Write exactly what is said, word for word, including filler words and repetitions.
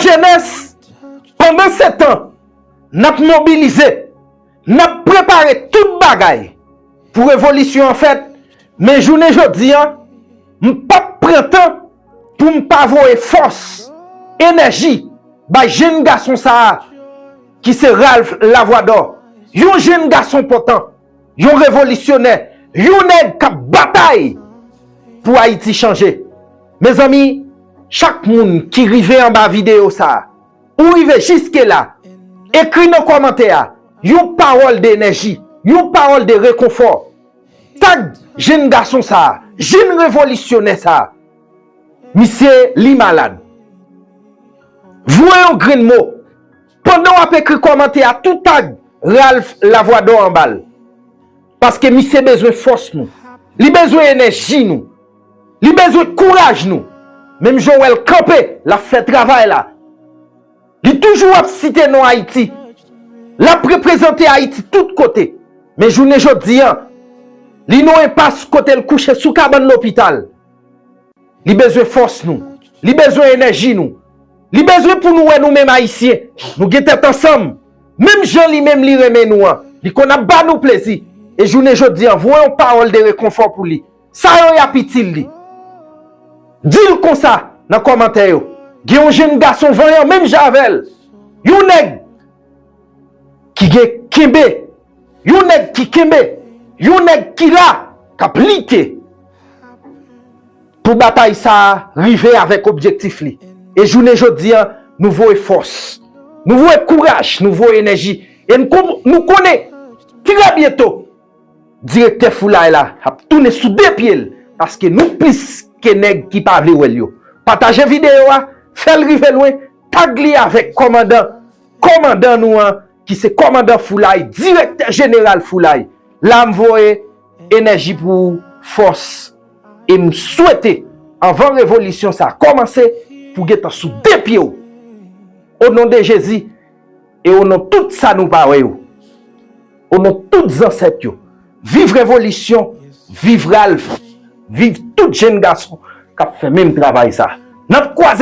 Jenès, pandan se tan, n ap mobilize, n ap prepare tout bagay pou revolisyon an fèt, men jounen jodi a, m p ap pran tan pou m pa voye fòs, enèji, bay jenn gason sa a, ki se Ralph Lavwadò, yon jenn gason pòtan, yon revolisyonè, yon nèg k ap batay pou Ayiti chanje. Mezanmi, chak moun ki rive anba videyo sa a, ou rive jiske la, ekri nan kòmantè a yon pawòl de enèji, yon pawòl de rekonfò. Tag jenn gason sa a, jenn revolisyonè sa a. Misye li malad. Voye yon grenn mo. Pandan w ap ekri kòmantè a, tou tag Ralph Lavwadò anba l. Paske misye bezwen fòs nou. Li bezwen enèji nou. Li bezwen kouraj nou. Menm jan w wè l kanpe, l ap fè travay la. Li toujou ap site non Ayiti. L ap reprezante Ayiti tout kote. Men jounen jodi a, li nan enpas kote l kouche sou kabann lopital. Li bezwen fòs nou. Li bezwen enèji nou. Li bezwen pou nou wè nou menm Ayisyen. Nou gen tèt ansanm. Menm jan li menm li renmen nou an. Li konn ap ba nou plezi. E jounen jodi a, voye yon pawòl de rekonfò pou li. Sa yo y ap itil li. Di l konsa nan kòmantè yo. Gen yon jenn gason vanyan menm jan avè l. Yon nèg ki gen kenbe. Yon nèg ki kenbe. Yon nèg ki la, k ap lite pou batay sa a rive avèk objektif li. E jounen jodi a, nou voye fòs. Nou voye kouraj, nou voye enèji. E n kon-, nou konnen, trè byento, direktè Foulay la ap tounen sou de pye l, paske nou plis ke nèg ki pa vle wè l yo. Pataje videyo a, fè l rive lwen, tag li avèk kòmandan, kòmandan nou an, ki se kòmandan Foulay, direktè jeneral Foulay. La m voye enèji pou ou, fòs. E m swete, anvan revolisyon sa a kòmanse, pou w gentan sou de pye w. O non de Jezi, e o non tout sa nou pa wè yo. O non tout zansèt yo. Viv revolisyon, viv Ralph, viv tout jenn gason k ap fè menm travay sa. N ap kwaze